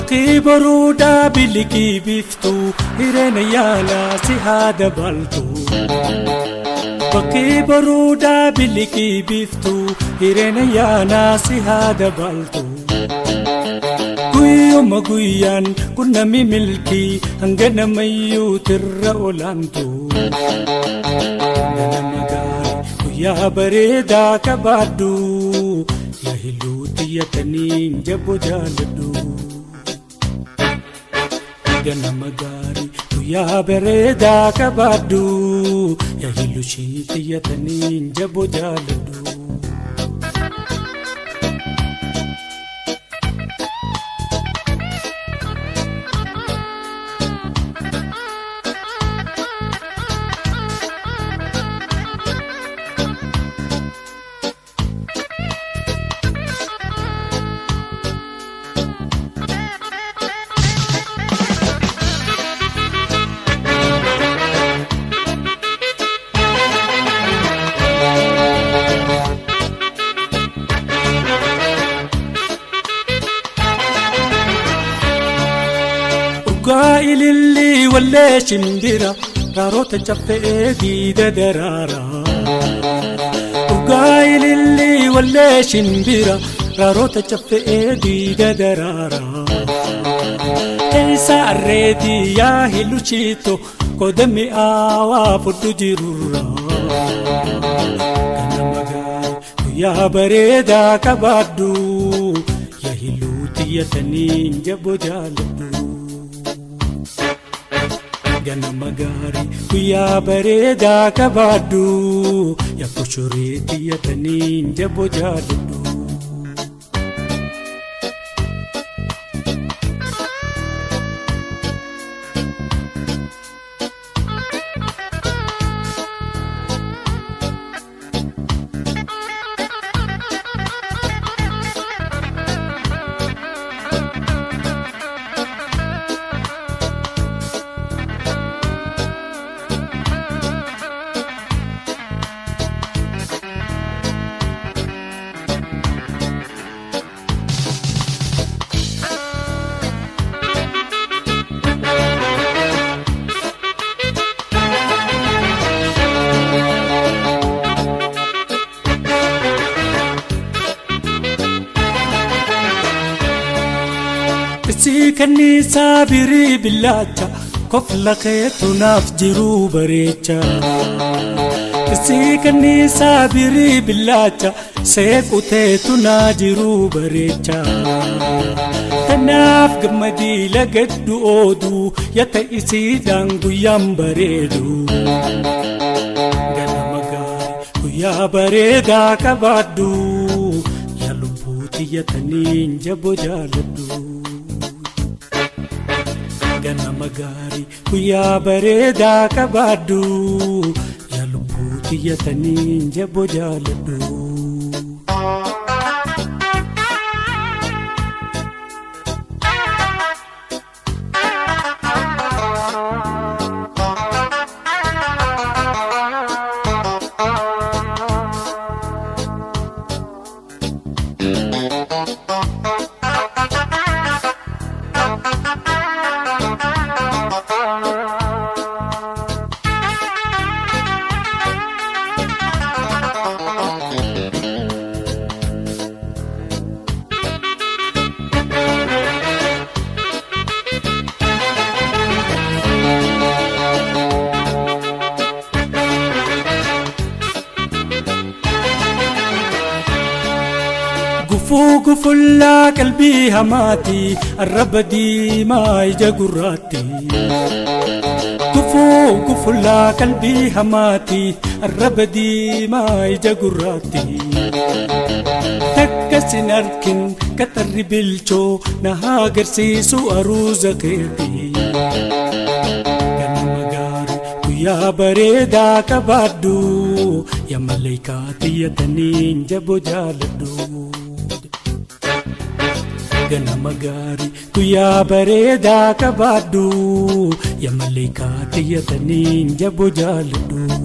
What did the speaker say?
Bakki boruudhaa bilikii biiftuu hireena yaalaa si haa dabaltu. Bakki boruudhaa bilikii biiftuu hireena yaalaa si haa dabaltu. Guyyuma guyyaan qunnami milkii hanga namayyuu tirra olaantu. Ganama gaarii guyyaa bareedaa qabaadhu yaa hiluu xiyyataniin jaboo jaaladhu. Ganama gaarii guyyaa bareedaa qabaadhu yaa hiluu xiyyataniin jaboo jaaladhu. Dhugaa ilillii wallee shimbira raaroota caffee diida daraara. Dhugaa ilillii wallee shimbira raaroota caffee diida daraara. Keessa arreetii yaa hiluchiito qoda mi'aawaa fudhu jirurra. Ganama gaarii guyyaa bareedaa qabaadhu yaa hiluu xiyyataniin jaboo jaaladhu. Ganama gaarii guyyaa bareedaa qabaadhu yaa koshoree xiyyataniin jaboo jaaladhu. Isii kanniisaa birii billaacha kofla keetu naaf jiruu bareecha. Isii kanniisaa birii billaacha seequteetu naa jiruu bareecha. Tanaaf gammadii lagaddu ooduu yata isiidhaan guyyaan bareedu. Ganama gaarii guyyaa bareedaa qabaadhu yaa lubbuu xiyyataniin jaboo jaaladhu. Ganama gaarii guyyaa bareedaa qabaadhu yaa lubbuu xiyyataniin jaboo jaaladhu. Gufuu gufullaa qalbii hamaati arraba diimaa ija gurraatti. Gufuu gufullaa qalbii hamaati arraba diimaa ija gurraatti. Takka sin arkin qaxarri bilchoo na haa agarsiisu aruuza keeti. Ganama gaarii guyyaa bareedaa qabaadhu yaa maleekaa xiyyataniin jaboo jaaladhu. Ganama gaarii guyyaa bareedaa qabaadhu yaa maleekaa xiyyataniin jaboo jaaladhu.